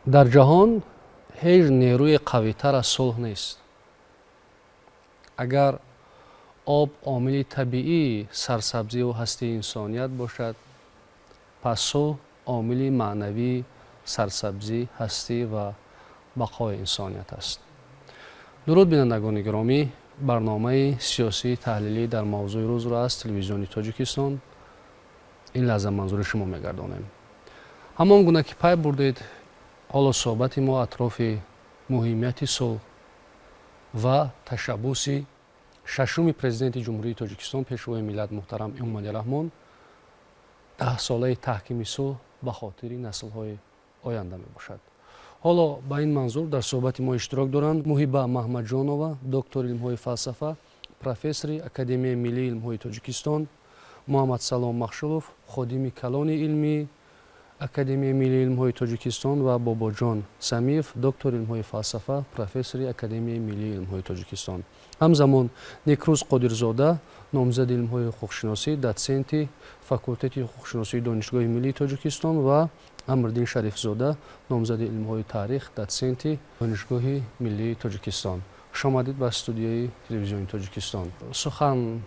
Дар ҷаҳон ҳеҷ нерӯи қавитар аз сулҳ нест. Агар об омили табиии сарсабзиву ҳастии инсоният бошад, пас сулҳ омили маънавии сарсабзӣ, ҳастӣ ва бақои инсоният аст. Дуруд, бинандагони гиромӣ, барномаи сиёсии таҳлилӣ дар мавзӯи рӯзро аз телевизиони Тоҷикистон ин лаҳза манзури шумо мегардонем. Ҳамон гуна ки пай бурдед, ҳоло суҳбати мо атрофи муҳимияти сулҳ ва ташаббуси шашуми Президенти Ҷумҳурии Тоҷикистон, Пешвои миллат муҳтарам Эмомалӣ Раҳмон, 10-солаи таҳкими сулҳ ба хотири наслҳои оянда мебошад. Ҳоло ба ин манзур дар суҳбати мо иштирок доранд Муҳиба Маҳмадҷонова, доктори илмҳои фалсафа, профессори Академияи миллии илмҳои Тоҷикистон, Муҳаммадсалом Махшулов, ходими калони илмии Академияи миллии илмҳои Тоҷикистон ва Бобоҷон Самиев, доктори илмҳои фалсафа, профессори Академияи миллии илмҳои Тоҷикистон. Ҳамзамон Некрӯз Қодирзода, номзади илмҳои ҳуқуқшиносӣ, дотсенти факултети ҳуқуқшиносии Донишгоҳи миллии Тоҷикистон ва Амриддин Шарифзода, номзади илмҳои таърих, дотсенти Донишгоҳи миллии Тоҷикистон. Хуш омадед ба студияи телевизиони Тоҷикистон. Сухан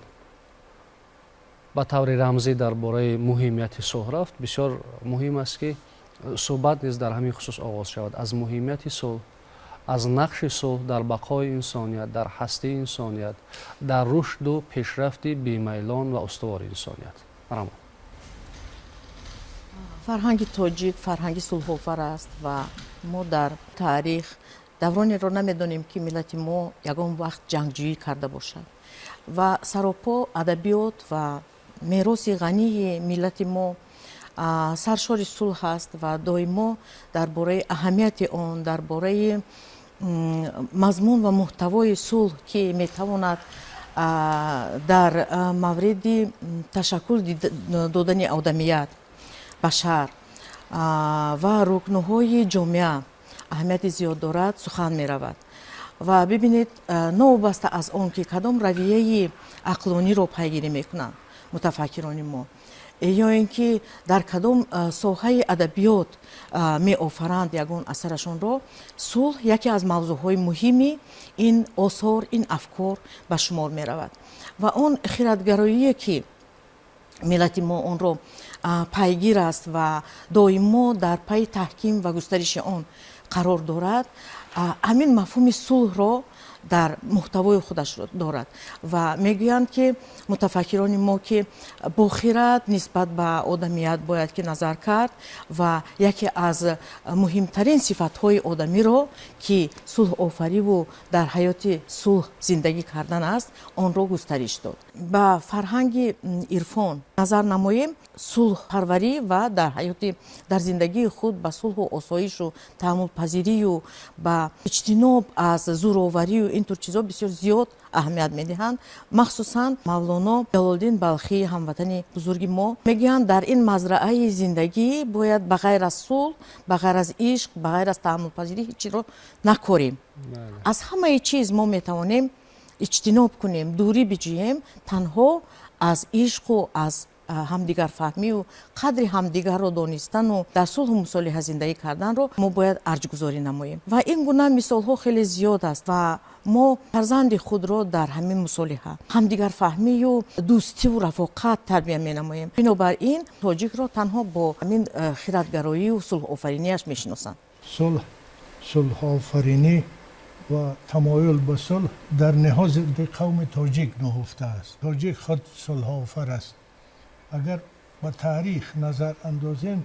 ба таври рамзӣ дар бораи муҳимияти сулҳ рафт. Бисёр муҳим аст, ки суҳбат низ дар ҳамин хусус оғоз шавад. Аз муҳимияти сулҳ, аз нақши сулҳ дар бақои инсоният, дар ҳастии инсоният, дар рушду пешрафти бемайлон ва устувори инсоният. Марҳамат. Фарҳанги тоҷик фарҳанги сулҳофар аст ва мо дар таърих давронеро намедонем, ки миллати мо ягон вақт ҷангҷӯӣ карда бошад, ва саропо адабиёт ва мероси ғании миллати мо саршори сулҳ аст ва доимо дар бораи аҳамияти он, дар бораи мазмун ва муҳтавои сулҳ, ки метавонад дар мавриди ташаккул додани одамият, башар ва рукнҳои ҷомеа аҳамияти зиёд дорад, сухан меравад. Ва бибинед, новобаста аз он ки кадом равияи ақлониро пайгирӣ мекунанд мутафаккирони мо ё ин ки дар кадом соҳаи адабиёт меофаранд ягон асарашонро, сулҳ яке аз мавзӯъҳои муҳими ин осор, ин афкор ба шумор меравад. Ва он хиратгароие, ки миллати мо онро пайгир аст ва доимо дар пайи таҳким ва густариши он қарор дорад, ҳамин мафҳуми сулҳро дар муҳтавои худаш дорад. Ва мегӯянд, ки мутафаккирони мо, ки бо хират нисбат ба одамият бояд ки назар кард ва яке аз муҳимтарин сифатҳои одамиро, ки сулҳофариву дар ҳаёти сулҳ зиндагӣ кардан аст, онро густариш дод. Ба фарҳанги ирфон назар намоем, сулҳпарварӣ ва дар ҳаёти, дар зиндагии худ ба сулҳу осоишу таҳаммулпазирию ба иҷтиноб аз зӯроварию ин тур чизо бисёр зиёд аҳамият медиҳанд. Махсусан Мавлоно Ҷалолиддин Балхӣ, ҳамватани бузурги мо, мегӯянд: дар ин мазраъаи зиндагӣ бояд ба ғайр аз сулҳ, ба ғайр аз ишқ, ба ғайр аз таҳаммулпазирӣ ҳеҷ чизро накорем. Аз ҳамаи чиз мо метавонем иҷтиноб кунем, дурӣ биҷӯем, танҳо аз ишқу аз ҳамдигарфаҳмию қадри ҳамдигарро донистану дар сулҳу мусолиҳа зиндагӣ карданро мо бояд арҷгузорӣ намоем. Ва ин гуна мисолҳо хеле зиёд аст ва мо фарзанди худро дар ҳамин мусолиҳа, ҳамдигарфаҳмию дӯстиву рафоқат тарбия менамоем. Бинобар ин тоҷикро танҳо бо ҳамин хиратгароию сулҳофаринияш мешиносанд. Сулҳ, сулҳофаринӣ ва тамоюл ба сулҳ дар ниҳоди қавми тоҷик нуҳуфта аст. Тоҷик худ сулҳофар аст. Агар ба таърих назар андозем,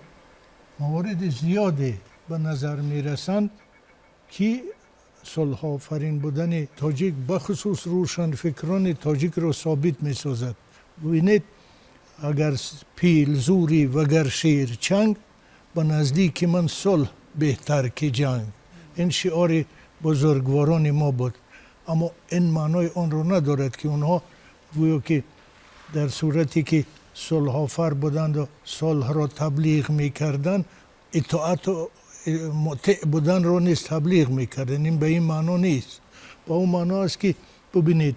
мавориди зиёде ба назар мерасанд, ки сулҳофарин будани тоҷик, бахусус рӯшанфикрони тоҷикро собит месозад. Бубинед: агар пил зӯрӣ вагар шер чанг, ба наздики ман сулҳ беҳтар ки ҷанг. Ин шиори бузургворони мо буд, аммо ин маънои онро надорад, ки онҳо гӯё ки дар сурате ки сулҳофар буданду сулҳро таблиғ мекарданд, итоату мутеъ буданро низ таблиғ мекарданд. Ин ба ин маъно нест. Ба он маъно аст, ки бубинед: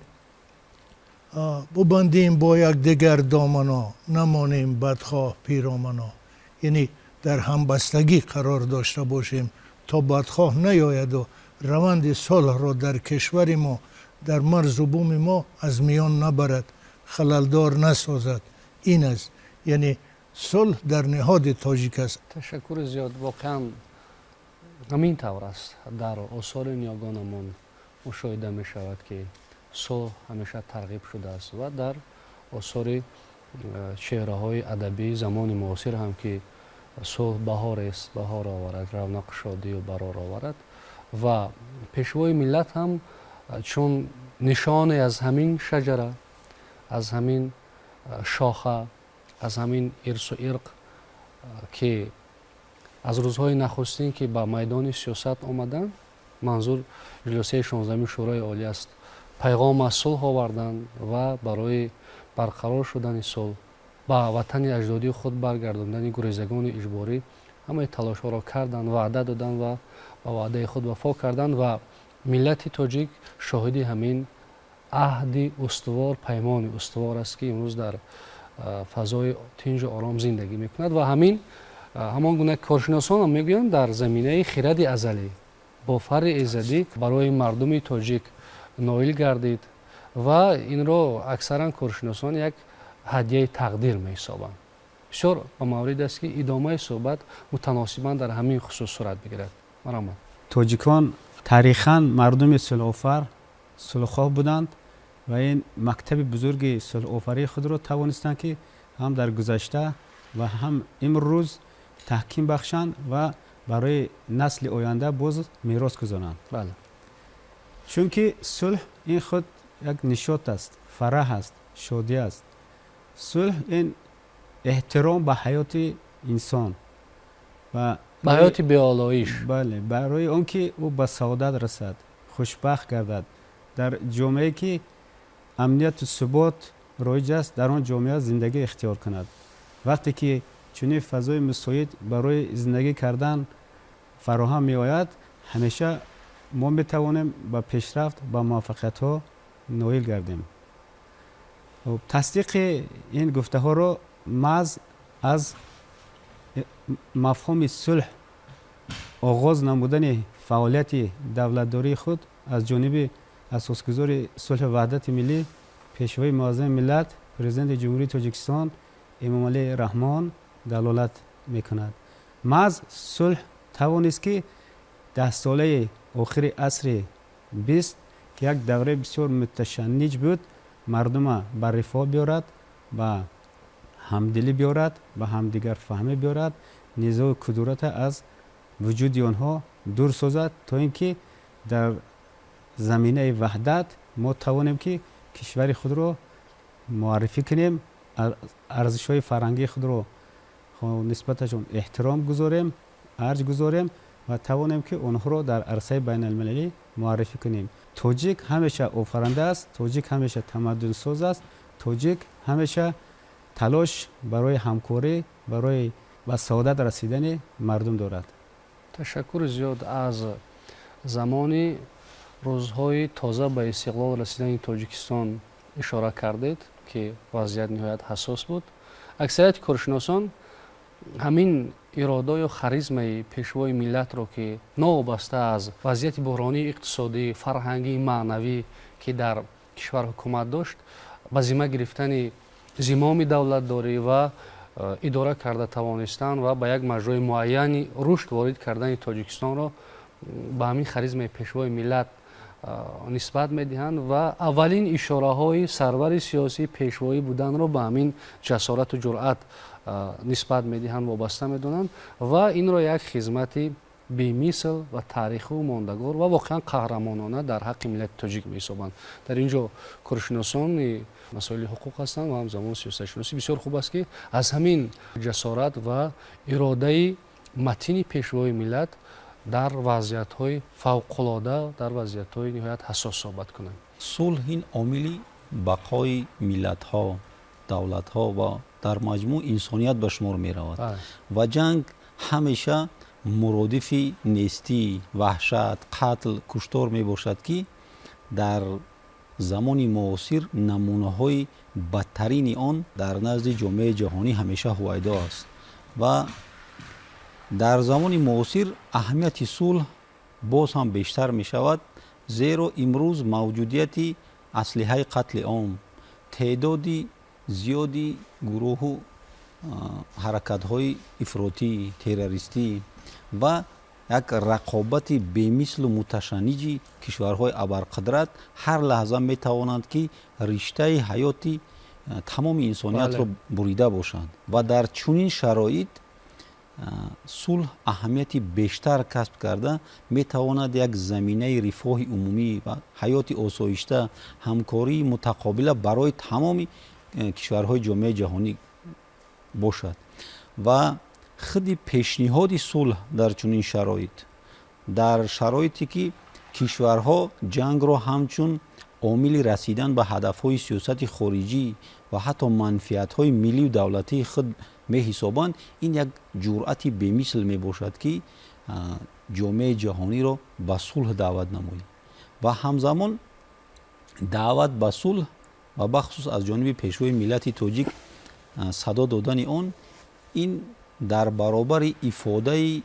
бубандем бо якдигар домано, намонем бадхоҳ пиромано, яъне дар ҳамбастагӣ қарор дошта бошем. То бадхоҳ наёяду раванди сулҳро дар кишвари мо, дар марзу буми мо аз миён набарад, халалдор насозад. Ин аст, яъне сулҳ дар ниҳоди тоҷик аст. Ташаккури зиёд. Воқеан ҳамин тавр аст. Дар осори ниёгонамон мушоҳида мешавад, ки сулҳ ҳамеша тарғиб шудааст ва дар осори чеҳраҳои адабии замони муосир ҳам, ки сулҳ баҳорест, баҳор оварад, равнақу шодию барор оварад. Ва пешвои миллат ҳам чун нишоне аз ҳамин шаҷара, аз ҳамин шоха, аз ҳамин ирсу ирқ, ки аз рӯзҳои нахустин, ки ба майдони сиёсат омаданд, манзур ҷаласаи 16-уми Шӯрои Олӣ аст, пайғом аз сулҳ оварданд ва барои барқарор шудани сулҳ, ба ватани аҷдодии худ баргардондани гурезагони иҷборӣ ҳамаи талошҳоро карданд, ваъда доданд ва ба ваъдаи худ вафо карданд. Ва миллати тоҷик шоҳиди ҳамин аҳди устувор, паймони устувор аст, ки имрӯз дар фазои тинҷу ором зиндагӣ мекунад. Ва ҳамин ҳамон гуна коршиносонам мегӯянд, дар заминаи хиради азалӣ бо фарри иззадӣ барои мардуми тоҷик ноил гардид ва инро аксаран коршиносон як ҳадияи тақдир меҳисобанд. Бисёр ба маврид аст, ки идомаи суҳбат мутаносибан дар ҳамин хусус сурат бигирад. Марҳамат. Тоҷикон тарихан мардуми сулҳофар, сулҳхоҳ буданд ва ин мактаби бузурги сулҳофарии худро тавонистанд, ки ҳам дар гузашта ва ҳам имрӯз таҳким бахшанд ва барои насли оянда боз мерос гузоранд. Чунки сулҳ ин худ як нишот аст, фараҳ аст, шодӣ аст. Сулҳ ин эҳтиром ба ҳаёти инсон ва ба ҳаёти беолоиш. Бале, барои он ки ӯ ба саодат расад, хушбахт гардад. Дар ҷомеае ки амнияту субот роиҷ аст, дар он ҷомеа зиндагӣ ихтиёр кунад. Вақте ки чунин фазои мусоид барои зиндагӣ кардан фароҳам меояд, ҳамеша мо метавонем ба пешрафт, ба муваффақиятҳо ноил гардем. Тасдиқи ин гуфтаҳоро маҳз аз мафҳуми сулҳ оғоз намудани фаъолияти давлатдории худ аз ҷониби асосгузори сулҳу ваҳдати миллӣ, пешвои муаззами миллат, президенти Ҷумҳурии Тоҷикистон Эмомалӣ Раҳмон далолат мекунад. Маҳз сулҳ тавонист, ки даҳсолаи охири асри 20, ки як давраи бисёр муташанниҷ буд, мардума ба рифоҳ биёрад, ба ҳамдилӣ биёрад, ба ҳамдигарфаҳмӣ биёрад, низоу кудурата аз вуҷуди онҳо дур созад, то ин ки дар заминаи ваҳдат мо тавонем, ки кишвари худро муаррифӣ кунем, арзишҳои фарҳангии худро нисбаташон эҳтиром гузорем, арҷ гузорем ва тавонем, ки онҳоро дар арсаи байналмилалӣ муаррифӣ кунем. Тоҷик ҳамеша офаранда аст, тоҷик ҳамеша тамаддунсоз аст, тоҷик ҳамеша талош барои ҳамкорӣ, барои ба саодат расидани мардум дорад. Ташаккури зиёд. Аз замони рӯзҳои тоза ба истиқлол расидани Тоҷикистон ишора кардед, ки вазъият ниҳоят ҳассос буд. Аксарияти коршиносон ҳамин иродаю харизмаи пешвои миллатро, ки новобаста аз вазъияти буҳронии иқтисодӣ, фарҳангӣ, маънавӣ, ки дар кишвар ҳукумат дошт, ба зимма гирифтани зимоми давлатдорӣ ва идора карда тавонистан ва ба як маҷрои муайяни рушд ворид кардани Тоҷикистонро ба ҳамин харизмаи пешвои миллат нисбат медиҳанд ва аввалин ишораҳои сарвари сиёсӣ пешвоӣ буданро ба ҳамин ҷасорату ҷуръат нисбат медиҳанд, вобаста медонанд ва инро як хизмати бемисл ва таърихию мондагор ва воқеан қаҳрамонона дар ҳаққи миллати тоҷик меҳисобанд. Дар ин ҷо коршиносони масоили ҳуқуқ ҳастанд ва ҳамзамон сиёсатшиносӣ. Бисёр хуб аст, ки аз ҳамин ҷасорат ва иродаи матини пешвои миллат дар вазъиятҳои фавқулода, дар вазъиятҳои ниҳоят ҳассос суҳбат кунем. Сулҳ ин омили бақои миллатҳо, давлатҳо ва дар маҷмӯъ инсоният ба шумор меравад ва ҷанг ҳамеша муродифи нестӣ, ваҳшат, қатл, куштор мебошад, ки дар замони муосир намунаҳои бадтарини он дар назди ҷомеаи ҷаҳонӣ ҳамеша ҳувайдо аст. Ва Дар замони муосир аҳамияти сулҳ боз ҳам бештар мешавад, зеро имрӯз мавҷудияти аслиҳаи қатли ом, теъдоди зиёди гурӯҳу ҳаракатҳои ифротӣ, террористӣ ва як рақобати бемислу муташанниҷи кишварҳои абарқудрат ҳар лаҳза метавонанд, ки риштаи ҳаёти тамоми инсониятро бурида бошанд. Ва дар чунин шароит сулҳ аҳамияти бештар касб карда метавонад як заминаи рифоҳи умумӣ ва ҳаёти осоишта, ҳамкории мутақобила барои тамоми кишварҳои ҷомеаи ҷаҳонӣ бошад. Ва худи пешниҳоди сулҳ дар чунин шароит, дар шароите ки кишварҳо ҷангро ҳамчун омили расидан ба ҳадафҳои сиёсати хориҷӣ ва ҳатто манфиатҳои миллию давлатии худ меҳисобанд, ин як ҷуръати бемисл мебошад, ки ҷомеаи ҷаҳониро ба сулҳ даъват намояд. Ва ҳамзамон даъват ба сулҳ ва бахусус аз ҷониби пешвои миллати тоҷик садо додани он, ин дар баробари ифодаи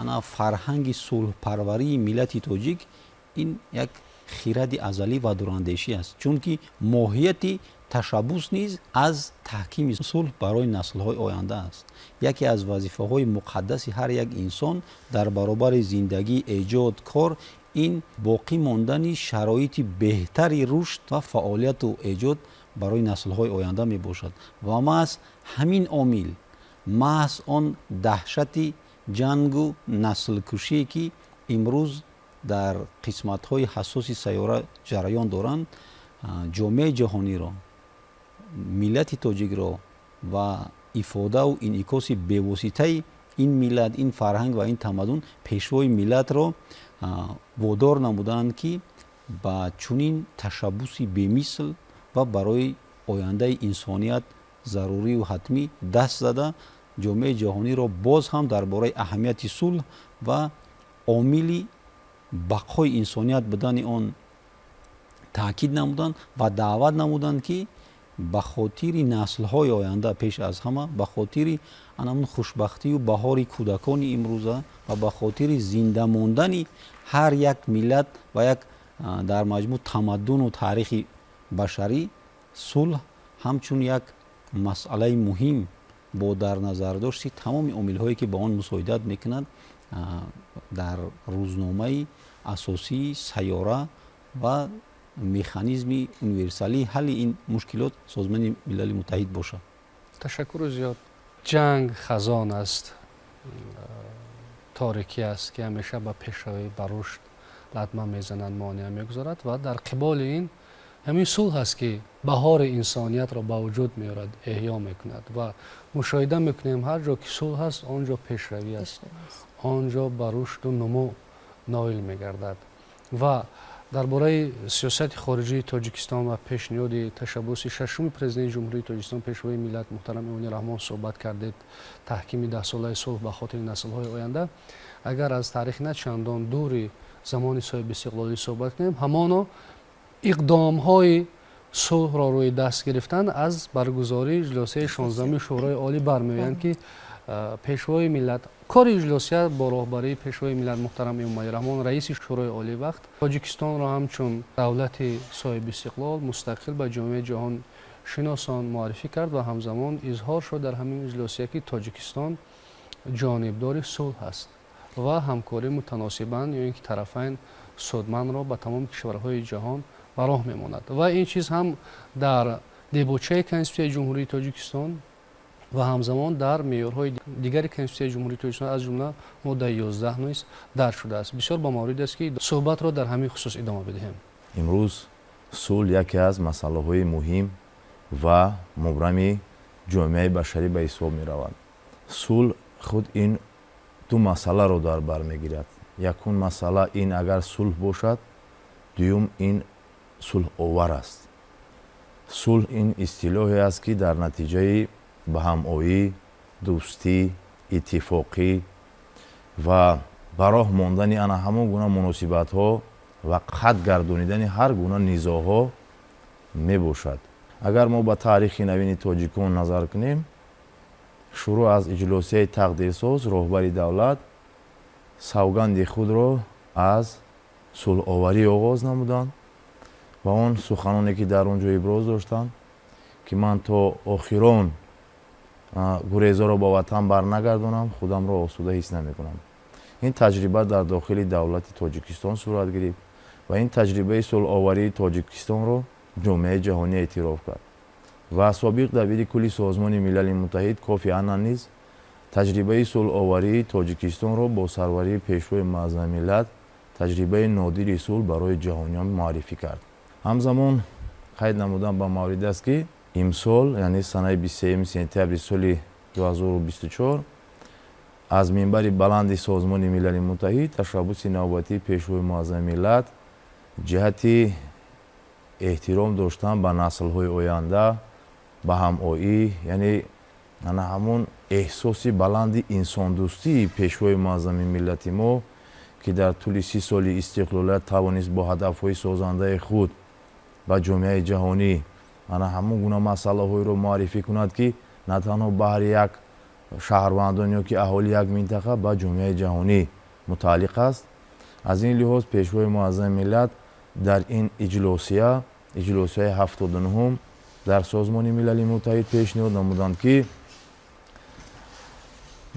ана фарҳанги сулҳпарварии миллати тоҷик, ин як хиради азалӣ ва дурандешӣ аст, чунки моҳияти ташаббус низ аз таҳкими сулҳ барои наслҳои оянда аст. Яке аз вазифаҳои муқаддаси ҳар як инсон дар баробари зиндагӣ, эҷод, кор ин боқӣ мондани шароити беҳтари рушд ва фаъолияту эҷод барои наслҳои оянда мебошад. Ва маҳз ҳамин омил, маҳз он даҳшати ҷангу наслкушие, ки имрӯз дар қисматҳои ҳассоси сайёра ҷараён доранд, ҷомеаи ҷаҳониро, миллати тоҷикро ва ифодаву инъикоси бевоситаи ин миллат, ин фарҳанг ва ин тамаддун пешвои миллатро водор намуданд, ки ба чунин ташаббуси бемисл ва барои ояндаи инсоният зарурию ҳатмӣ даст зада, ҷомеаи ҷаҳониро боз ҳам дар бораи аҳамияти сулҳ ва омили бақои инсоният будани он таъкид намуданд ва даъват намуданд, ки ба хотири наслҳои оянда пеш аз ҳама, ба хотири анамун хушбахтию баҳори кӯдакони имрӯза ва ба хотири зинда мондани ҳар як миллат ва як дар маҷмӯъ тамаддуну таърихи башарӣ, сулҳ ҳамчун як масъалаи муҳим бо дар назардошти тамоми омилҳое, ки ба он мусоидат мекунад, дар рӯзномаи асосии сайёра ва механизми универсалии ҳалли ин мушкилот Созмони Милали Муттаҳид бошад. Ташаккуру зиёд. Ҷанг хазон аст, торикӣ аст, ки ҳамеша ба пешравӣ, ба рушд латма мезанад, монеа мегузорад ва дар қиболи ин ҳамин сулҳ аст, ки баҳори инсониятро ба вуҷуд меорад, эҳё мекунад. Ва мушоҳида мекунем, ҳар ҷо ки сулҳ аст, он ҷо пешравӣ аст, он ҷо ба рушду нумӯ ноил мегардад. Ва дар бораи сиёсати хориҷии Тоҷикистон ва пешниҳоди ташаббуси шашуми президенти Ҷумҳурии Тоҷикистон, пешвои миллат муҳтарам Эмомалӣ Раҳмон суҳбат кардед, таҳкими даҳсолаи сулҳ ба хотири наслҳои оянда. Агар аз таърихи на чандон дури замони соҳибистиқлолӣ суҳбат кунем, ҳамоно иқдомҳои сулҳро рӯи даст гирифтан аз баргузории иҷлосияи 16-уми Шӯрои Олӣ бармеоянд, ки пешвои миллат кори иҷлосия бо роҳбарии пешвои миллат муҳтарам Эмомалӣ Раҳмон, раиси Шӯрои Олӣ вақт, Тоҷикистонро ҳамчун давлати соҳибистиқлол, мустақил ба ҷомеаи ҷаҳон шиносон муаррифӣ кард ва ҳамзамон изҳор шуд дар ҳамин иҷлосия, ки Тоҷикистон ҷонибдори сулҳ аст ва ҳамкории мутаносибан ё ин ки тарафайн судмандро ба тамоми кишварҳои ҷаҳон ба роҳ мемонад. Ва ин чиз ҳам дар дебочаи Конститутсияи Ҷумҳурии Тоҷикистон ва ҳамзамон дар меъёрҳои дигари Конститутсияи Ҷумҳурии Тоҷикистон, аз ҷумла моддаи 11 низ дарҷ шудааст. Бисёр ба маврид аст, ки суҳбатро дар ҳамин хусус идома бидиҳем. Имрӯз сулҳ яке аз масъалаҳои муҳим ва мубрами ҷомеаи башарӣ ба ҳисоб меравад. Сулҳ худ ин ду масъаларо дар бар мегирад. Якум масъала ин агар сулҳ бошад, дуюм ин сулҳовар аст. Сулҳ ин истилоҳе аст, ки дар натиҷаи ба ҳамоӣ, дӯстӣ, иттифоқӣ ва ба роҳ мондани ана ҳамон гуна муносибатҳо ва қат гардонидани ҳар гуна низоъҳо мебошад. Агар мо ба таърихи навини тоҷикон назар кунем, Шурӯъ аз иҷлосияи тақдирсоз роҳбари давлат савганди худро аз сулҳоварӣ оғоз намуданд ва он суханоне ки дар он ҷо иброз доштанд, ки ман то охирон гурезаро ба ватан барнагардонам, худамро осуда ҳис намекунам. Ин таҷриба дар дохили давлати Тоҷикистон сурат гирифт ва ин таҷрибаи сулҳоварии Тоҷикистонро ҷомеаи ҷаҳонӣ эътироф кард. Ва собиқ дабири кулли Созмони Милали Муттаҳид Кофи Аннан низ таҷрибаи сулҳоварии Тоҷикистонро бо сарварии Пешвои муаззами миллат таҷрибаи нодири сулҳ барои ҷаҳониён муаррифӣ кард. Ҳамзамон қайд намудан ба маврид аст, ки имсол, яъне санаи 23 сентябри соли 2024, аз минбари баланди Созмони Милали Муттаҳид ташаббуси навбатии Пешвои муаззами миллат ҷиҳати эҳтиром доштан ба наслҳои оянда, ба ҳамоӣ, яъне ана ҳамон эҳсоси баланди инсондӯстии Пешвои муаззами миллати мо, ки дар тӯли 30 соли истиқлолият тавонист бо ҳадафҳои созандаи худ ба ҷомеаи ҷаҳонӣ ана ҳамон гуна масъалаҳоеро муаррифӣ кунад, ки на танҳо баҳри як шаҳрвандон ё ки аҳолии як минтақа, ба ҷомеаи ҷаҳонӣ мутааллиқ аст. Аз ин лиҳоз Пешвои муаззами миллат дар ин иҷлосия, иҷлосияи 79-ум дар Созмони Милали Муттаҳид пешниҳод намуданд, ки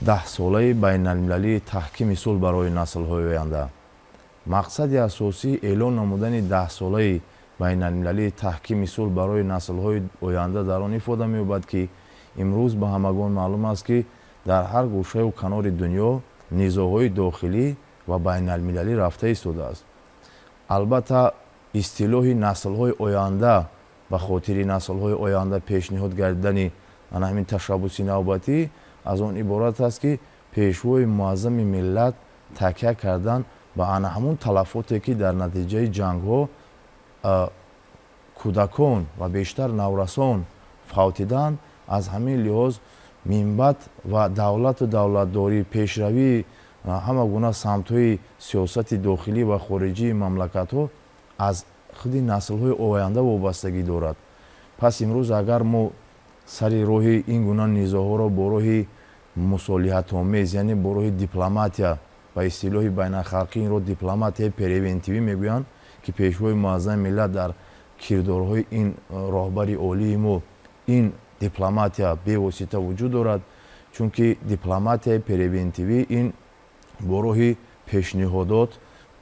10-солаи байналмилалии таҳкими сулҳ барои наслҳои оянда. Мақсади асосӣ эълон намудани 10-солаи байналмилалии таҳкими сулҳ барои наслҳои оянда дар он ифода меёбад, ки имрӯз ба ҳамагон маълум аст, ки дар ҳар гӯшаю канори дунё низоъҳои дохилӣ ва байналмилалӣ рафта истодааст. Албатта, истилоҳи наслҳои оянда ба хотири наслҳои оянда пешниҳод гардидани ана ҳамин ташаббуси навбатӣ аз он иборат аст, ки Пешвои муаззами миллат такя кардан ба ана ҳамун талафоте, ки дар натиҷаи ҷангҳо кӯдакон ва бештар наврасон фавтиданд, аз ҳамин лиҳоз минбаъд ва давлату давлатдорӣ, пешравии ҳама гуна самтҳои сиёсати дохилӣ ва хориҷии мамлакатҳо аз худи наслҳои оянда вобастагӣ дорад. Пас имрӯз агар мо сари роҳи ин гуна низоъҳоро бо роҳи мусолиҳатомез, яъне бо роҳи дипломатия, ба истилоҳи байналхалқӣ инро дипломатияи превентивӣ мегӯянд, ки Пешвои муаззами миллат дар кирдорҳои ин роҳбари олии мо ин дипломатия бевосита вуҷуд дорад, чунки дипломатияи превентивӣ ин бо роҳи пешниҳодот,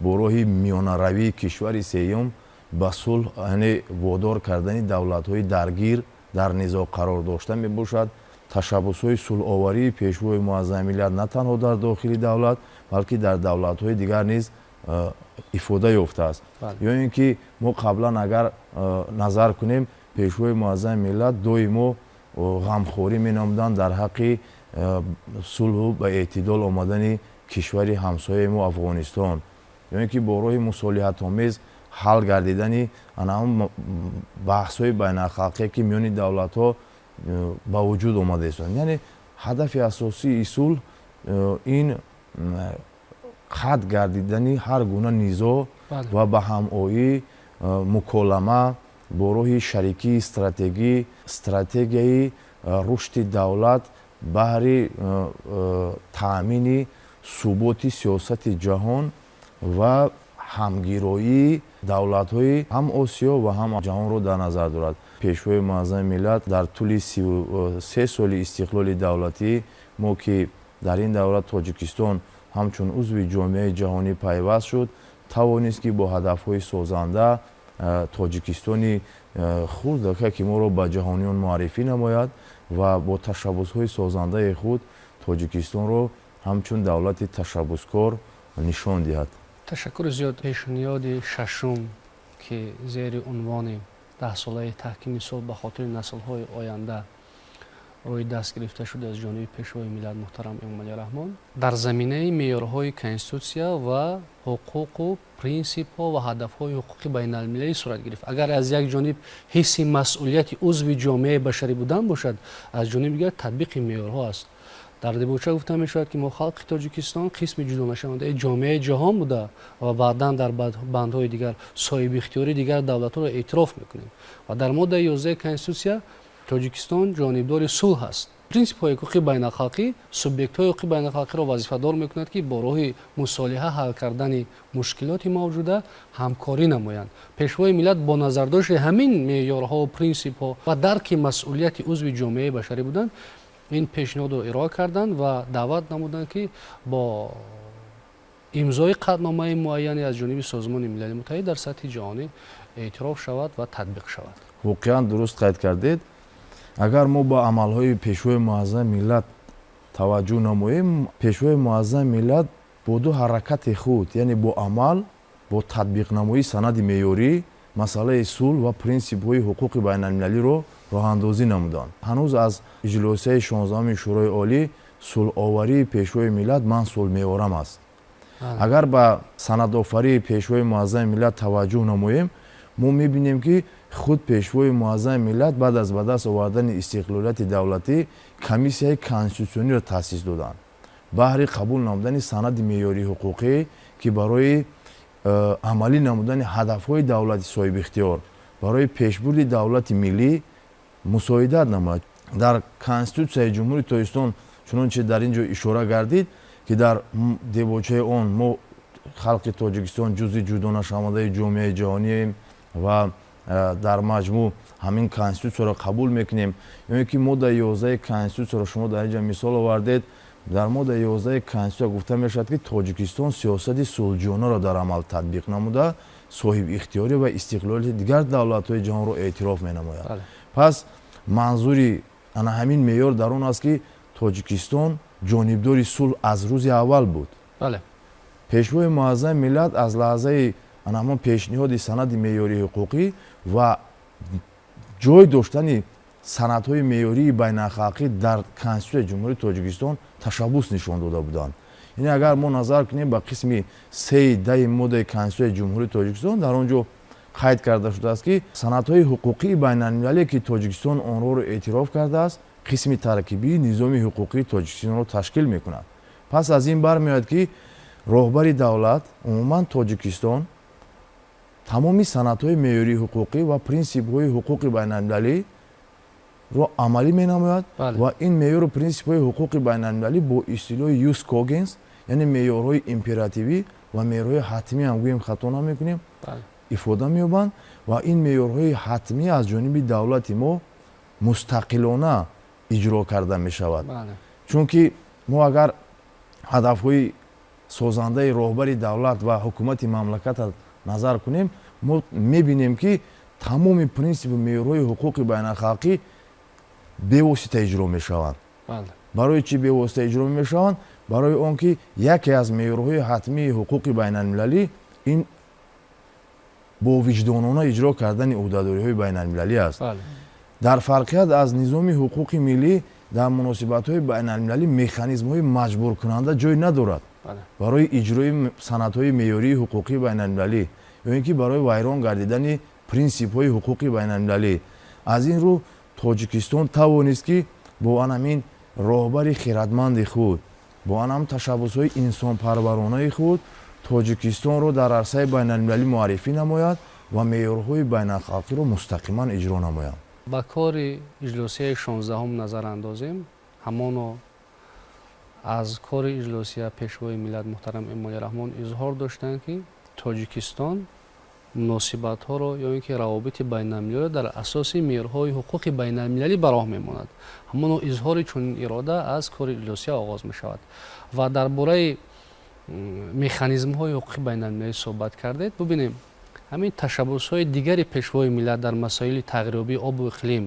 бо роҳи миёнаравии кишвари сеюм ба сулҳ, яъне водор кардани давлатҳои даргир дар низоъ қарор дошта мебошад. Ташаббусҳои сулҳоварии Пешвои муаззами миллат на танҳо дар дохили давлат, балки дар давлатҳои дигар низ ифода ёфтааст. Ё ин ки мо қаблан агар назар кунем, Пешвои муаззами миллат доимо ғамхорӣ менамуданд дар ҳаққи сулҳу ба эътидол омадани кишвари ҳамсояи мо Афғонистон, ё ин ки бо роҳи мусолиҳатомез ҳал гардидани ана ҳамон баҳсҳои байналхалқие, ки миёни давлатҳо ба вуҷуд омада истоданд. Яъне ҳадафи асосии сулҳ ин қатъ гардидани ҳар гуна низоъ ва ба ҳамоӣ, муколама бо роҳи шарикии стратегӣ, стратегияи рушди давлат баҳри таъмини суботи сиёсати ҷаҳон ва ҳамгироии давлатҳои ҳам Осиё ва ҳам ҷаҳонро дар назар дорад. Пешвои муаззами миллат дар тӯли 33 соли истиқлоли давлатӣ мо, ки дар ин давра Тоҷикистон ҳамчун узви ҷомеаи ҷаҳонӣ пайваст шуд, тавонист, ки бо ҳадафҳои созанда Тоҷикистони хурдака, ки моро ба ҷаҳониён муаррифӣ намояд ва бо ташаббусҳои созандаи худ Тоҷикистонро ҳамчун давлати ташаббускор нишон диҳад. Ташаккури зиёд. Пешниҳоди шашум, ки зери унвони 10-солаи таҳкими сулҳ ба хотири наслҳои оянда рӯи даст гирифта шуда аз ҷониби Пешвои миллат муҳтарам Эмомалӣ Раҳмон, дар заминаи меъёрҳои конститутсия ва ҳуқуқу принсипҳо ва ҳадафҳои ҳуқуқи байналмилалӣ сурат гирифт. Агар аз як ҷониб ҳисси масъулияти узви ҷомеаи башарӣ будан бошад, аз ҷониби дигар татбиқи меъёрҳо аст. Дар дебоча гуфта мешавад, ки мо халқи Тоҷикистон қисми ҷудонашавандаи ҷомеаи ҷаҳон буда ва баъдан дар бандҳои дигар соҳибихтиёри дигар давлатҳоро эътироф мекунем. Ва дар моддаи 11 конститутсия Тоҷикистон ҷонибдори сулҳ аст. Принсипҳои ҳуқуқи байналхалқӣ субъектҳои ҳуқуқи байналхалқиро вазифадор мекунад, ки бо роҳи мусолиҳа ҳал кардани мушкилоти мавҷуда ҳамкорӣ намоянд. Пешвои миллат бо назардошти ҳамин меъёрҳо, принсипҳо ва дарки масъулияти узви ҷомеаи башарӣ буданд, ин пешниҳодро ироа карданд ва даъват намуданд, ки бо имзои қатъномаи муайяне аз ҷониби Созмони Милали Муттаҳид дар сатҳи ҷаҳонӣ эътироф шавад ва татбиқ шавад. Воқеан дуруст қайд кардед. Агар мо ба амалҳои Пешвои муаззами миллат таваҷҷӯҳ намоем, Пешвои муаззами миллат бо ду ҳаракати худ, яъне бо амал, бо татбиқнамоии санади меъёрӣ масъалаи сулҳ ва принсипҳои ҳуқуқи байналмилалиро роҳандозӣ намуданд. Ҳанӯз аз иҷлосияи 16-уми Шӯрои Олӣ сулҳоварии Пешвои миллат «Ман сулҳ меорам» аст. Агар ба санадофарии Пешвои муаззами миллат таваҷҷӯҳ намоем, мо мебинем, ки худ Пешвои муаззами миллат баъд аз ба даст овардани истиқлолияти давлатӣ комиссияи конститутсиониро таъсис доданд баҳри қабул намудани санади меъёрии ҳуқуқӣ, ки барои амалӣ намудани ҳадафҳои давлати соҳибихтиёр, барои пешбурди давлати миллӣ мусоидат намояд. Дар Конститутсияи Ҷумҳурии Тоҷикистон, чунончи дар ин ҷо ишора гардид, ки дар дебочаи он мо, халқи Тоҷикистон, ҷузъи ҷудонашавандаи ҷомеаи ҷаҳонием ва дар маҷмӯъ ҳамин конститутсияро қабул мекунем, ё ки моддаи 11 конститутсияро шумо дар ин ҷо мисол овардед, дар моддаи 11 конститутсия гуфта мешавад, ки Тоҷикистон сиёсати сулҳҷӯёнаро дар амал татбиқ намуда, соҳибихтиёрӣ ва истиқлолияти дигар давлатҳои ҷаҳонро эътироф менамояд. Пас манзури ана ҳамин меъёр дар он аст, ки Тоҷикистон ҷонибдори сулҳ аз рӯзи аввал буд. Пешвои муаззами миллат аз лаҳзаи ана ҳамон пешниҳоди санади меъёрии ҳуқуқӣ ва ҷой доштани санадҳои меъёрии байналхалқӣ дар Конститутсияи Ҷумҳурии Тоҷикистон ташаббус нишон дода буданд. Яъне агар мо назар кунем ба қисми сеи даи моддаи Конститутсияи Ҷумҳурии Тоҷикистон, дар он ҷо қайд карда шудааст, ки санадҳои ҳуқуқии байналмилалие, ки Тоҷикистон онҳоро эътироф кардааст, қисми таркибии низоми ҳуқуқии Тоҷикистонро ташкил мекунад. Пас аз ин бармеояд, ки роҳбари давлат, умуман Тоҷикистон тамоми санадҳои меъёрии ҳуқуқӣ ва принсипҳои ҳуқуқи байналмилалиро амалӣ менамояд ва ин меъёру принсипҳои ҳуқуқи байналмилалӣ бо истилоҳи jus cogens, яъне меъёрҳои императивӣ ва меъёрҳои ҳатмӣ ҳам гӯем, хато намекунем, ифода меёбанд ва ин меъёрҳои ҳатмӣ аз ҷониби давлати мо мустақилона иҷро карда мешавад. Чунки мо агар ҳадафҳои созандаи роҳбари давлат ва ҳукумати мамлакатро назар кунем, мо мебинем, ки тамоми принсипу меъёрҳои ҳуқуқи байналхалқӣ бевосита иҷро мешаванд. Барои чӣ бевосита иҷро мешаванд? Барои он ки яке аз меъёрҳои ҳатмии ҳуқуқи байналмилалӣ ин бо виҷдонона иҷро кардани ӯҳдадориҳои байналмилалӣ аст. Дар фарқият аз низоми ҳуқуқи миллӣ, дар муносибатҳои байналмилалӣ механизмҳои маҷбуркунанда ҷой надорад барои иҷрои санадҳои меъёрии ҳуқуқии байналмилалӣ ё ин ки барои вайрон гардидани принсипҳои ҳуқуқи байналмилалӣ. Аз ин рӯ Тоҷикистон тавонист, ки бо анамин роҳбари хиратманди худ, бо анам ташаббусҳои инсонпарваронаи худ Тоҷикистонро дар арсаи байналмилалӣ муаррифӣ намояд ва меъёрҳои байналхалқиро мустақиман иҷро намояд. Ба кори иҷлосияи 16-ум назар андозем, ҳамоно аз кори иҷлосия Пешвои миллат муҳтарам Эмомалӣ Раҳмон изҳор доштанд, ки Тоҷикистон муносибатҳоро ё ин ки равобити байналмилалиро дар асоси меъёрҳои ҳуқуқи байналмилалӣ ба роҳ мемонад. Ҳамоно изҳори чунин ирода аз кори иҷлосия оғоз мешавад. Ва дар бораи механизмҳои ҳуқуқи байналмилалӣ суҳбат кардед. Бубинем, ҳамин ташаббусҳои дигари Пешвои миллат дар масоили тағйирёбии обу иқлим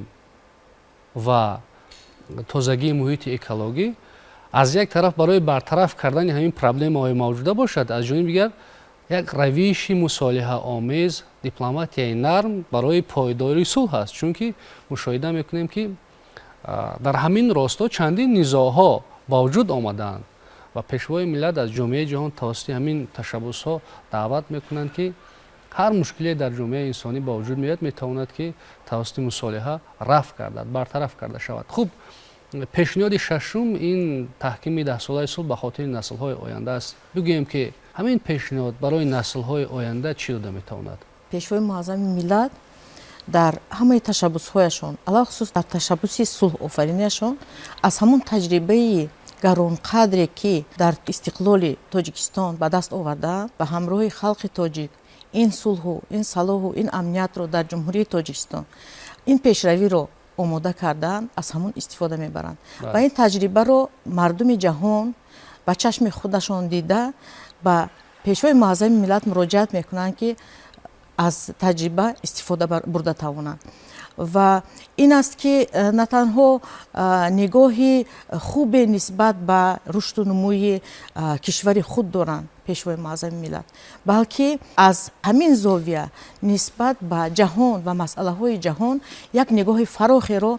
ва тозагии муҳити экологӣ аз як тараф барои бартараф кардани ҳамин проблемаҳои мавҷуда бошад, аз ҷониби дигар як равиши мусолиҳаомез, дипломатияи нарм барои пойдории сулҳ аст, чунки мушоҳида мекунем, ки дар ҳамин росто чандин низоъҳо ба вуҷуд омадаанд ва Пешвои миллат аз ҷомеаи ҷаҳон тавассути ҳамин ташаббусҳо даъват мекунанд, ки ҳар мушкиле дар ҷомеаи инсонӣ ба вуҷуд меояд, метавонад, ки тавассути мусолиҳа рафъ гардад, бартараф карда шавад. Хуб, пешниҳоди шашум ин таҳкими даҳсолаи сулҳ ба хотири наслҳои оянда аст. Бигӯем, ки ҳамин пешниҳод барои наслҳои оянда чӣ дода метавонад? Пешвои муаззами миллат Дар ҳамаи ташаббусҳояшон, алалхусус дар ташаббуси сулҳофаринияшон, аз ҳамон таҷрибаи гаронқадре, ки дар истиқлоли Тоҷикистон ба даст овардаанд, ба ҳамроҳи халқи тоҷик ин сулҳу, ин салоҳу, ин амниятро дар Ҷумҳурии Тоҷикистон, ин пешравиро омода кардаанд, аз ҳамон истифода мебаранд. Ва ин таҷрибаро мардуми ҷаҳон ба чашми худашон дида, ба Пешвои Муаззами миллат муроҷиат мекунанд, ки аз таҷриба истифода бурда тавонанд. Ва ин аст, ки на танҳо нигоҳи хубе нисбат ба рушду нумӯи кишвари худ доранд Пешвои Муаззами миллат, балки аз ҳамин зовия нисбат ба ҷаҳон ва масъалаҳои ҷаҳон як нигоҳи фарохеро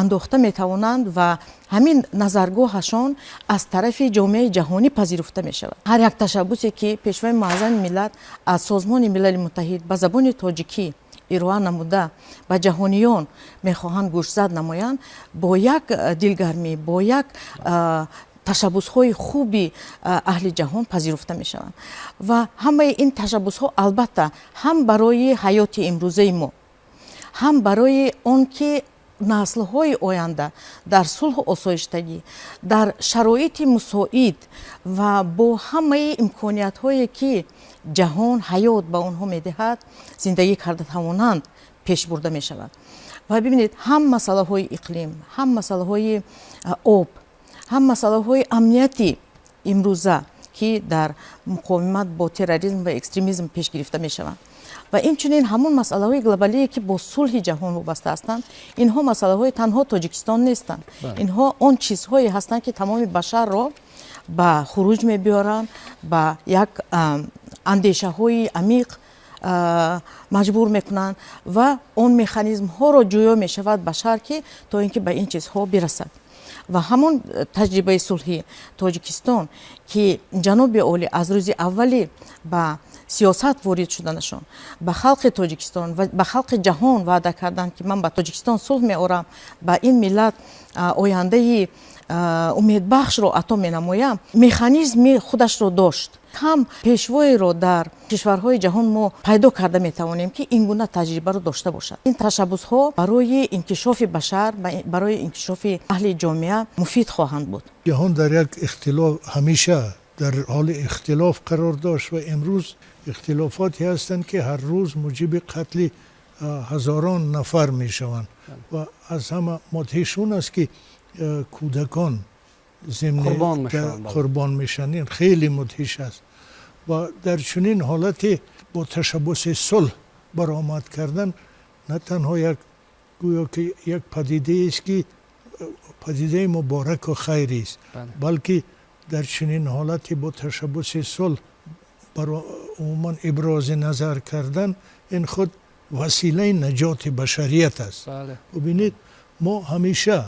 андохта метавонанд ва ҳамин назаргоҳашон аз тарафи ҷомеаи ҷаҳонӣ пазируфта мешавад. Ҳар як ташаббусе, ки Пешвои Муаззами миллат аз Созмони Милали Муттаҳид ба забони тоҷикӣ ироа намуда, ба ҷаҳониён мехоҳанд гӯшзад намоянд, бо як дилгармӣ, бо як ташаббусҳои хуби аҳли ҷаҳон пазируфта мешаванд. Ва ҳамаи ин ташаббусҳо, албатта, ҳам барои ҳаёти имрӯзаи мо, ҳам барои он ки наслҳои оянда дар сулҳу осоиштагӣ, дар шароити мусоид ва бо ҳамаи имкониятҳое, ки ҷаҳон, ҳаёт ба онҳо медиҳад, зиндагӣ карда тавонанд, пеш бурда мешавад. Ва бибинед, ҳам масъалаҳои иқлим, ҳам масъалаҳои об, ҳам масъалаҳои амнияти имрӯза, ки дар муқовимат бо терроризм ва экстремизм пеш гирифта мешаванд, ва инчунин ҳамон масъалаҳои глобалие, ки бо сулҳи ҷаҳон вобаста ҳастанд, инҳо масъалаҳои танҳо Тоҷикистон нестанд. Инҳо он чизҳое ҳастанд, ки тамоми башарро ба хуруҷ мебиёранд, ба як андешаҳои амиқ маҷбур мекунанд ва он механизмҳоро ҷӯё мешавад башар, ки то ин ки ба ин чизҳо бирасад. Ва ҳамон таҷрибаи сулҳи Тоҷикистон, ки ҷаноби олӣ аз рӯзи аввалӣ ба сиёсат ворид шуданашон ба халқи Тоҷикистон ва ба халқи ҷаҳон ваъда карданд, ки ман ба Тоҷикистон сулҳ меорам, ба ин миллат ояндаи умедбахшро ато менамоям, механизми худашро дошт. Кам пешвоеро дар кишварҳои ҷаҳон мо пайдо карда метавонем, ки ин гуна таҷрибаро дошта бошад. Ин ташаббусҳо барои инкишофи башар, барои инкишофи аҳли ҷомеа муфид хоҳанд буд. Ҷаҳон дар як ихтилоф, ҳамеша дар ҳоли ихтилоф қарор дошт ва имрӯз ихтилофоте ҳастанд, ки ҳар рӯз муҷиби қатли ҳазорон нафар мешаванд. Ва аз ҳама мудҳиш он аст, ки кӯдакон зимни қурбон мешаванд. Ин хеле мудҳиш аст. Ва дар чунин ҳолате бо ташаббуси сулҳ баромад кардан на танҳо як, гӯё ки як падидае аст, ки падидаи мубораку хайрист, балки дар чунин ҳолате бо ташаббуси сулҳ умуман ибрози назар кардан, ин худ василаи наҷоти башарият аст. Бубинед, мо ҳамеша,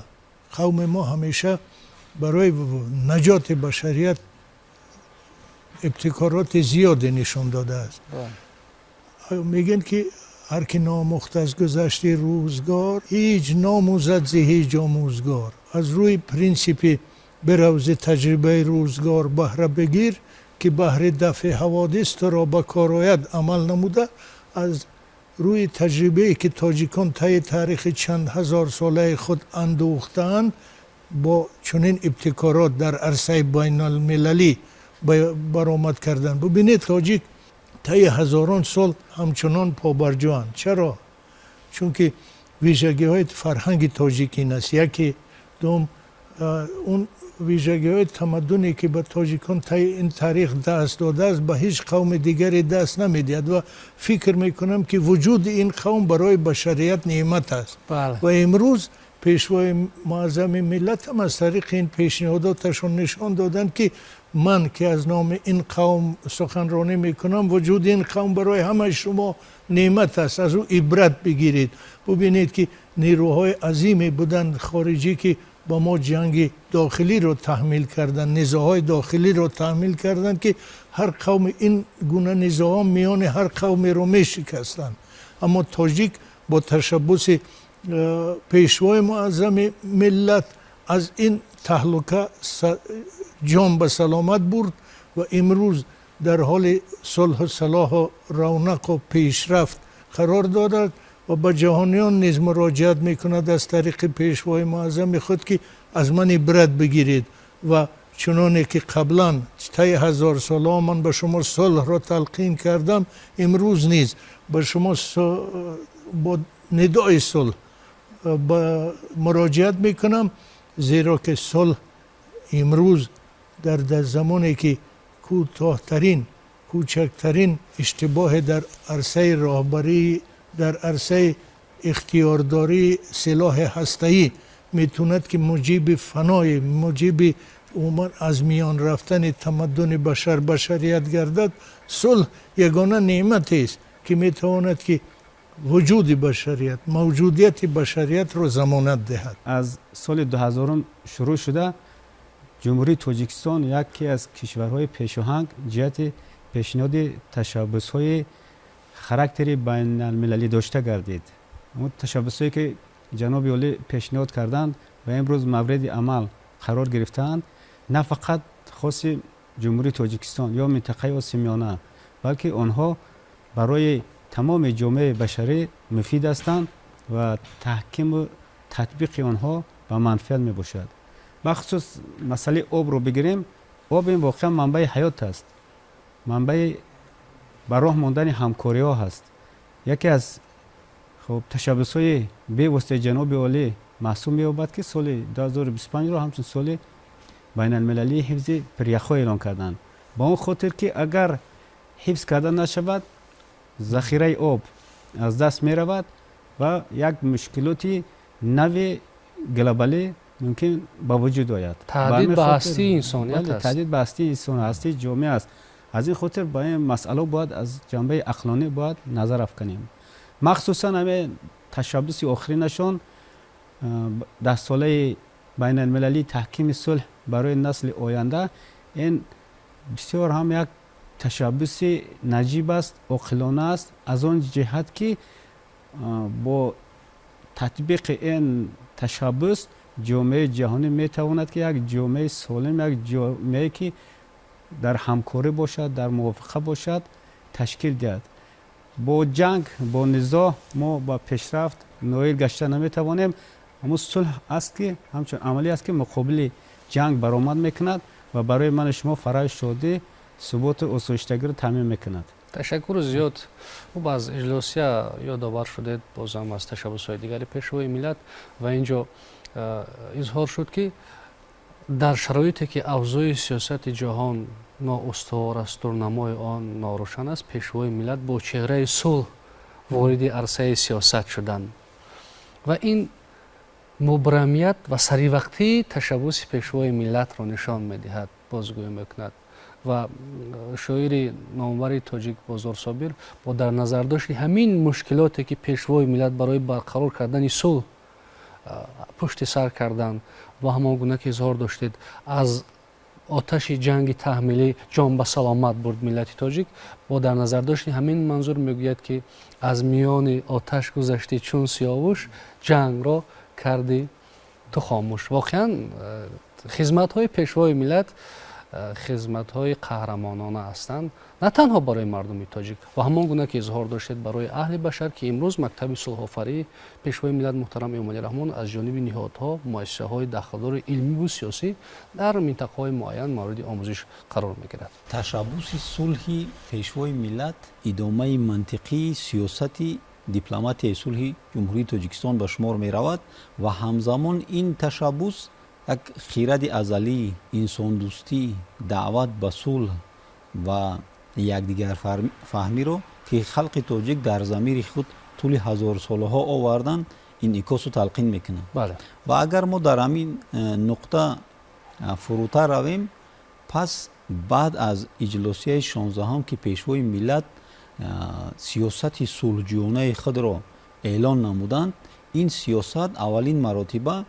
қавми мо ҳамеша барои наҷоти башарият ибтикороти зиёде нишон додааст. Мегӯянд, ки ҳар ки наомӯхт аз гузашти рӯзгор, ҳеҷ номӯзад зи ҳеҷ омӯзгор. Аз рӯи принсипи бирав зи таҷрибаи рӯзгор баҳра бигир, ки баҳри дафъи ҳаводис туро ба кор ояд, амал намуда, аз рӯи таҷрибае, ки тоҷикон таи таърихи чанд ҳазорсолаи худ андӯхтаанд, бо чунин ибтикорот дар арсаи байналмилалӣ баромад карданд. Бубинед, тоҷик таи ҳазорон сол ҳамчунон побарҷоанд. Чаро? Чунки вижагиҳои фарҳанги тоҷик ин аст. Яке дуввум, он вижагиҳои тамаддуне, ки ба тоҷикон таи ин таърих даст додааст, ба ҳеҷ қавми дигаре даст намедиҳад. Ва фикр мекунам, ки вуҷуди ин қавм барои башарият неъмат аст. Ва имрӯз Пешвои Муаззами миллат ҳам аз тариқи ин пешниҳодоташон нишон доданд, ки ман, ки аз номи ин қавм суханронӣ мекунам, вуҷуди ин қавм барои ҳамаи шумо неъмат аст, аз ӯ ибрат бигиред. Бубинед, ки нерӯҳои азиме буданд хориҷӣ, ки ба мо ҷанги дохилиро таҳмил карданд, низоъҳои дохилиро таҳмил карданд, ки ҳар қавми ин гуна низоъҳо миёни ҳар қавмеро мешикастанд. Аммо тоҷик бо ташаббуси Пешвои Муаззами миллат аз ин таҳлука ҷон ба саломат бурд ва имрӯз дар ҳоли сулҳу салоҳу равнақу пешрафт қарор дорад. ва ба ҷаҳониён низ муроҷиат мекунад аз тариқи пешвои муаззами худ, ки аз ман ибрат бигиред ва чуноне ки қаблан таи ҳазор солҳо ман ба шумо сулҳро талқин кардам, имрӯз низ ба шумо бо нидои сулҳ муроҷиат мекунам, зеро ки сулҳ имрӯз дар замоне ки кӯтоҳтарин, кӯчактарин иштибоҳ дар арсаи роҳбарӣ, дар арсаи ихтиёрдории силоҳи ҳастаӣ метавонад ки муҷиби фанои, муҷиби умуман аз миён рафтани тамаддуни башар, башарият гардад. Сулҳ ягона неъматест ки метавонад ки вуҷуди башарият, мавҷудияти башариятро замонат диҳад. Аз соли 2000 шурӯъ шуда Ҷумҳурии Тоҷикистон яке аз кишварҳои пешоҳанг ҷиҳати пешниҳоди ташаббусҳои характери байналмилалӣ дошта гардид. Он ташаббусҳое ки ҷаноби олӣ пешниҳод карданд ва имрӯз мавриди амал қарор гирифтаанд, на фақат хоси Ҷумҳурии Тоҷикистон ё минтақаи Осиёи Миёна, балки онҳо барои тамоми ҷомеаи башарӣ муфид ҳастанд ва таҳкиму татбиқи онҳо ба манфиат мебошад. Бахусус масъалаи обро бигирем, об ин воқеан манбаи ҳаёт аст, манбаи ба роҳ мондани ҳамкориҳо ҳаст. Яке аз ташаббусҳои бевоситаи ҷаноби олӣ маҳсуб меёбад, ки соли 2025-ро ҳамчун соли байналмилалии ҳифзи пиряхҳо эълон карданд. Ба он хотир ки агар ҳифз карда нашавад, захираи об аз даст меравад ва як мушкилоти нави глобалӣ мумкин ба вуҷуд ояд. Таҳдид ба ҳастии инсоният аст. Таҳдид ба ҳастии инсон, ҳастии ҷомеа аст. Аз ин хотир ба ин масъала бояд аз ҷанбаи ақлонӣ бояд назар афканем. Махсусан ҳамин ташаббуси охиринашон даҳсолаи байналмилалии таҳкими сулҳ барои насли оянда, ин бисёр ҳам як ташаббуси наҷиб аст, оқилона аст, аз он ҷиҳат ки бо татбиқи ин ташаббус ҷомеаи ҷаҳонӣ метавонад ки як ҷомеаи солим, як ҷомеае ки дар ҳамкорӣ бошад, дар мувофиқа бошад, ташкил диҳад. Бо ҷанг, бо низоъ мо ба пешрафт ноил гашта наметавонем. Ҳамун сулҳ аст ки ҳамчун амалӣ аст ки муқобили ҷанг баромад мекунад ва барои ману шумо фараҳу шодӣ, суботу осоиштагиро таъмин мекунад. Ташаккур зиёд. Хуб, аз иҷлосия ёдовар шудед, бозам аз ташаббусҳои дигари пешвои миллат ва инҷо изҳор шуд ки дар шароите ки авзои сиёсати ҷаҳон ноустувор аст, дурнамои он норӯшан аст, пешвои миллат бо чеҳраи сулҳ вориди арсаи сиёсат шуданд ва ин мубрамият ва саривақтии ташаббуси пешвои миллатро нишон медиҳад, бозгӯӣ мекунад. Ва шоири номвари тоҷик Бозор Собир бо дар назардошти ҳамин мушкилоте ки пешвои миллат барои барқарор кардани сулҳ пушти сар карданд ва ҳамон гуна ки изҳор доштед, аз оташи ҷанги таҳмилӣ ҷон ба саломат бурд миллати тоҷик, бо дар назардошти ҳамин манзур мегӯяд ки аз миёни оташ гузаштӣ чун сиёвуш, ҷангро кардӣ ту хомӯш. Воқеан хизматҳои пешвои миллат хизматҳои қаҳрамонона ҳастанд, на танҳо барои мардуми тоҷик ва ҳамон гуна ки изҳор доштед барои аҳли башар, ки имрӯз мактаби сулҳофарии пешвои миллат муҳтарам Эмомалӣ Раҳмон аз ҷониби ниҳодҳо, муассисаҳои дахлдори илмиву сиёсӣ дар минтақаҳои муайян мавриди омӯзиш қарор мегирад. Ташаббуси сулҳи пешвои миллат идомаи мантиқии сиёсати дипломатияи сулҳи Ҷумҳурии Тоҷикистон ба шумор меравад ва ҳамзамон ин ташаббус як хиради азалӣ, инсондӯстӣ, даъват ба сулҳ ва якдигарфаҳмиро ки халқи тоҷик дар замири худ тӯли ҳазорсолаҳо оварданд, инъикосу талқин мекунад. Ва агар мо дар ҳамин нуқта фурӯтар равем, пас баъд аз иҷлосияи 16 ки пешвои миллат сиёсати сулҳҷӯёнаи худро эълон намуданд, ин сиёсат аввалин маротиба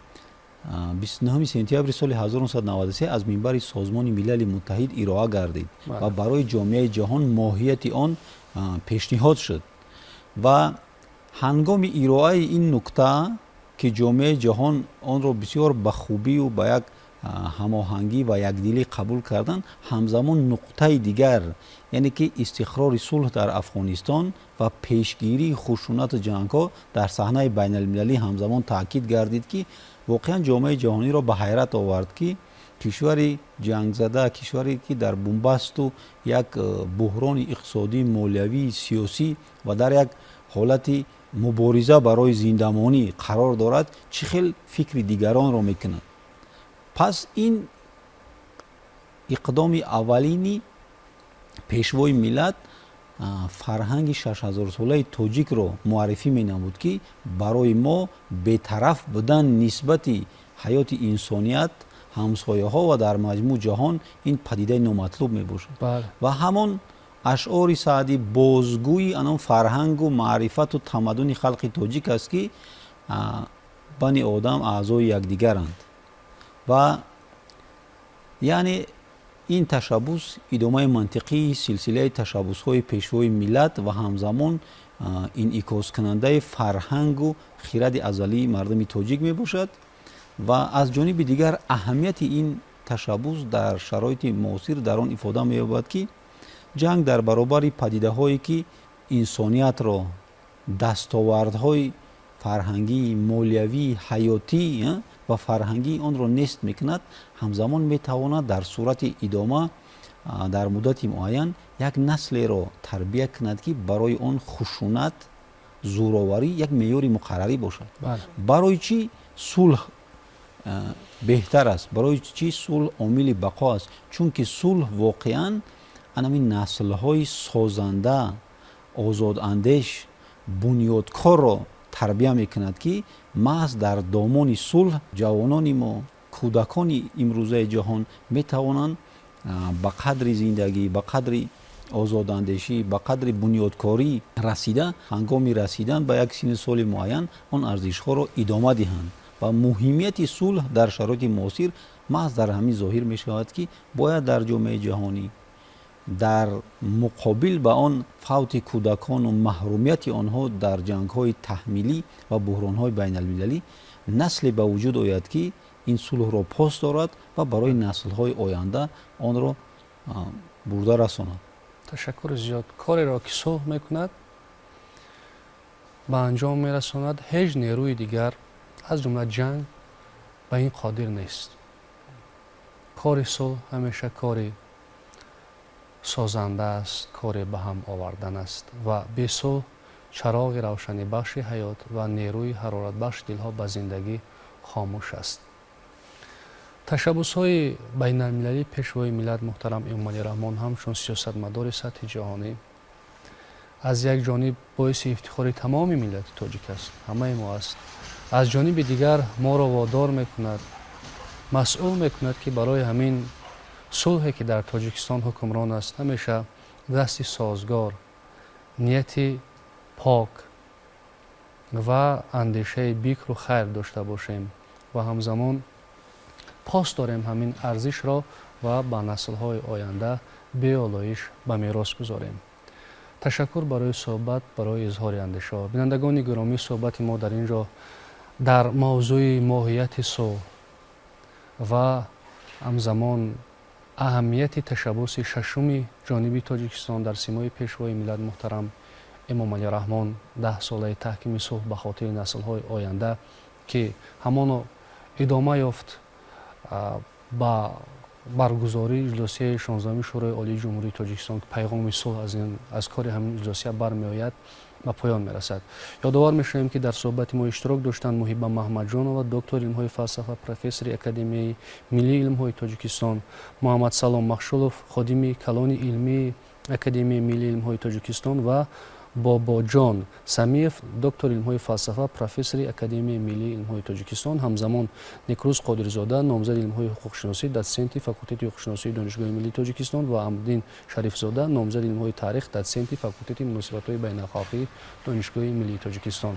29 сентябри соли 1993 аз минбари Созмони Милали Муттаҳид ироа гардид ва барои ҷомеаи ҷаҳон моҳияти он пешниҳод шуд. Ва ҳангоми ироаи ин нукта ки ҷомеаи ҷаҳон онро бисёр ба хубию ба як ҳамоҳангӣ ва якдилӣ қабул кардан, ҳамзамон нуқтаи дигар, яъне ки истиқрори сулҳ дар Афғонистон ва пешгирии хушунату ҷангҳо дар саҳнаи байналмилалӣ ҳамзамон таъкид гардид, ки воқеан ҷомеаи ҷаҳониро ба ҳайрат овард, ки кишвари ҷангзада, кишваре ки дар бунбасту як буҳрони иқтисодӣ, молиявӣ, сиёсӣ ва дар як ҳолати мубориза барои зиндамонӣ қарор дорад, чӣ хел фикри дигаронро мекунад. Пас ин иқдоми аввалини пешвои миллат фарҳанги 6000-солаи тоҷикро муаррифӣ менамуд, ки барои мо бетараф будан нисбати ҳаёти инсоният, ҳамсояҳо ва дар маҷмӯъ ҷаҳон ин падидаи номатлуб мебошад. Ва ҳамон ашъори Саъдӣ бозгӯи анон фарҳангу маърифату тамаддуни халқи тоҷик аст, ки бани одам аъзои якдигаранд. Ва яъне ин ташаббус идомаи мантиқии силсилаи ташаббусҳои пешвои миллат ва ҳамзамон инъикоскунандаи фарҳангу хиради азалии мардуми тоҷик мебошад. Ва аз ҷониби дигар аҳамияти ин ташаббус дар шароити муосир дар он ифода меёбад, ки ҷанг дар баробари падидаҳое ки инсониятро, дастовардҳои фарҳангӣ, молиявӣ, ҳаётӣ ва фарҳангии онро нест мекунад, ҳамзамон метавонад дар сурати идома дар муддати муайян як наслеро тарбия кунад, ки барои он хушунат, зӯроварӣ як меъёри муқаррарӣ бошад. Барои чӣ сулҳ беҳтар аст? Барои чӣ сулҳ омили бақо аст? Чунки сулҳ воқеан анамин наслҳои созанда, озодандеш, бунёдкорро тарбия мекунад, ки маҳз дар домони сулҳ ҷавонони мо, кӯдакони имрӯзаи ҷаҳон метавонанд ба қадри зиндагӣ, ба қадри озодандешӣ, ба қадри бунёдкорӣ расида, ҳангоми расидан ба як синни соли муайян он арзишҳоро идома диҳанд. Ва муҳимияти сулҳ дар шароити муосир маҳз дар ҳамин зоҳир мешавад, ки бояд дар ҷомеаи ҷаҳонӣ дар муқобил ба он фавти кӯдакону маҳрумияти онҳо дар ҷангҳои таҳмилӣ ва буҳронҳои байналмилалӣ насле ба вуҷуд ояд, ки ин сулҳро пос дорад ва барои наслҳои оянда онро бурда расонад. Ташаккури зиёд. Кореро ки сулҳ мекунад, ба анҷом мерасонад, ҳеҷ нерӯи дигар аз ҷумла ҷанг ба ин қодир нест. Кори сулҳ ҳамеша кори созанда аст, кори ба ҳам овардан аст ва бе сулҳ чароғи равшанибахши ҳаёт ва нерӯи ҳароратбахши дилҳо ба зиндагӣ хомӯш аст. Ташаббусҳои байналмилалии пешвои миллат муҳтарам Эмомалӣ Раҳмон ҳамчун сиёсатмадори сатҳи ҷаҳонӣ аз як ҷониб боиси ифтихори тамоми миллати тоҷик аст, ҳамаи мо аст. Аз ҷониби дигар моро водор мекунад, масъул мекунад, ки барои ҳамин сулҳе ки дар Тоҷикистон ҳукмрон аст, ҳамеша дасти созгор, нияти пок ва андешаи бикру хайр дошта бошем ва ҳамзамон пос дорем ҳамин арзишро ва ба наслҳои оянда беолоиш ба мерос гузорем. Ташаккур барои суҳбат, барои изҳори андешаҳо. Бинандагони гиромӣ, суҳбати мо дар ин ҷо дар мавзӯи моҳияти сулҳ ва ҳамзамон аҳамияти ташаббуси шашуми ҷониби Тоҷикистон дар симои пешвои миллат муҳтарам Эмомалӣ Раҳмон 10-солаи таҳкими сулҳ ба хотири наслҳои оянда, ки ҳамоно идома ёфт ба баргузории иҷлосияи 16-уми Шӯрои Олии Ҷумҳурии Тоҷикистон, ки пайғоми сулҳ аз кори ҳамин иҷлосия бармеояд, ба поён мерасад. Ёдовар мешавем, ки дар суҳбати мо иштирок доштанд Муҳиба Маҳмадҷонова, доктори илмҳои фалсафа, профессори Академияи миллии илмҳои Тоҷикистон, Муҳаммадсалом Махшулов, ходими калони илмии Академияи миллии илмҳои Тоҷикистон ва Бобоҷон Самиев, доктори илмҳои фалсафа, профессори Академияи миллии илмҳои Тоҷикистон, ҳамзамон Некрӯз Қодирзода, номзади илмҳои ҳуқуқшиносӣ, дотсенти факултети ҳуқуқшиносии Донишгоҳи миллии Тоҷикистон ва Амриддин Шарифзода, номзади илмҳои таърих, дотсенти факултети муносибатҳои байналхалқии Донишгоҳи миллии Тоҷикистон.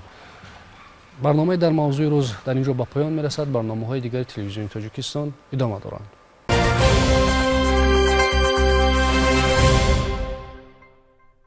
Барномаи дар мавзӯи рӯз дар ин ҷо ба поён мерасад. Барномаҳои дигари телевизиони Тоҷикистон идома доранд.